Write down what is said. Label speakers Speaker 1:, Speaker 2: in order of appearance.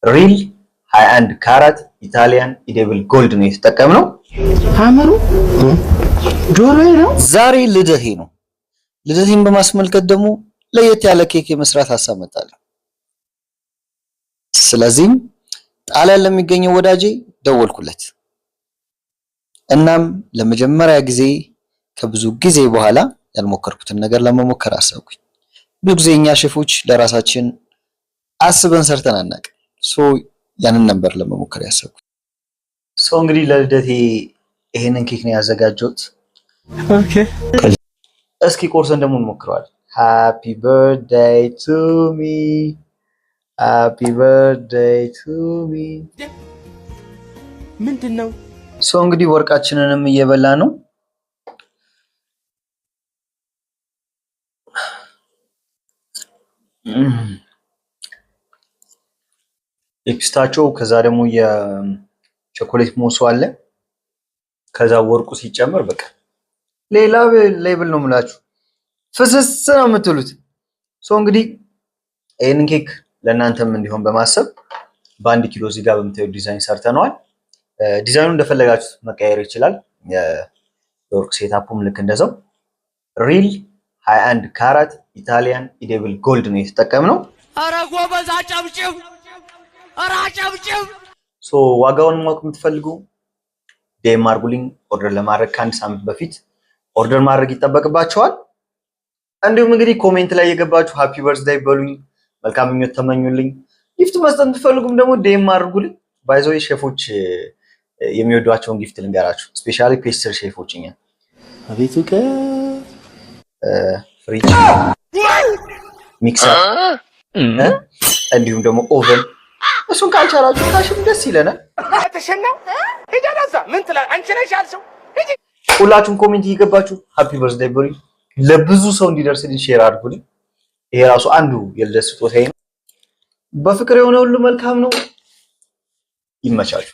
Speaker 1: Real 21 ካራት Italian edible gold ነው የተጠቀምነው።
Speaker 2: ሀመሩ ጆሮዬ ነው።
Speaker 1: ዛሬ ልደቴ ነው። ልደቴን በማስመልከት ደግሞ ለየት ያለ ኬክ የመስራት ሀሳብ መጣልኝ። ስለዚህም ጣሊያን ለሚገኘው ወዳጄ ደወልኩለት። እናም ለመጀመሪያ ጊዜ ከብዙ ጊዜ በኋላ ያልሞከርኩትን ነገር ለመሞከር አሰብኩኝ። ብዙ ጊዜ እኛ ሼፎች ለራሳችን አስበን ሰርተን አናውቅም። So ያንን ነበር ለመሞከር ያሰብኩት። So እንግዲህ ለልደቴ ይሄንን ኬክ ነው ያዘጋጀሁት።
Speaker 2: Okay።
Speaker 1: እስኪ ቆርሰን ደግሞ እንሞክረዋለን። Happy birthday to me, happy birthday to me።
Speaker 2: ምንድን ነው?
Speaker 1: So እንግዲህ ወርቃችንንም እየበላ ነው። የ pistachio፣ ከዛ ደግሞ የቸኮሌት mousse ኡ አለ። ከዛ ወርቁ ሲጨመር በቃ ሌላ level ነው የምላችሁ፣ ፍስስ ነው የምትሉት። So እንግዲህ ይህንን ኬክ ለእናንተም እንዲሆን በማሰብ በ1 ኪሎ እዚህ ጋር በምታዩት ዲዛይን ሰርተነዋል። ዲዛይኑ እንደፈለጋችሁት መቀየር ይችላል። የወርቅ setup ኡም ልክ እንደዛው real 21 ካራት Italian edible gold ነው የተጠቀምነው።
Speaker 3: ኧረ ጎበዝ አጨብጭብ! ኧረ አጨብጭብ!
Speaker 1: So ዋጋውን ማወቅ የምትፈልጉ DM አድርጉልኝ። Order ለማድረግ ከአንድ ሳምንት በፊት order ማድረግ ይጠበቅባችኋል። እንዲሁም እንግዲህ comment ላይ እየገባችሁ happy birthday በሉኝ፣ መልካም ምኞት ተመኙልኝ። Gift መስጠት የምትፈልጉም ደግሞ DM አድርጉልኝ። By the way፣ ሼፎች የሚወዷቸውን gift ልንገራችሁ። Specially pastry ሼፎች እኛ
Speaker 2: አቤት እውቀት!
Speaker 1: ፍሪጅ፣ mixer፣ እንዲሁም ደግሞ oven። እሱን ካልቻላችሁ cash ም ደስ ይለናል።
Speaker 3: ምን ትላለህ? አንቺ ነሽ ያልሽው።
Speaker 1: ሁላችሁም comment እየገባችሁ happy birthday በሉኝ። ለብዙ ሰው እንዲደርስልኝ share አድርጉልኝ። ይሄ ራሱ አንዱ የልደት ስጦታዬ ነው። በፍቅር የሆነ ሁሉ መልካም ነው። ይመቻችሁ።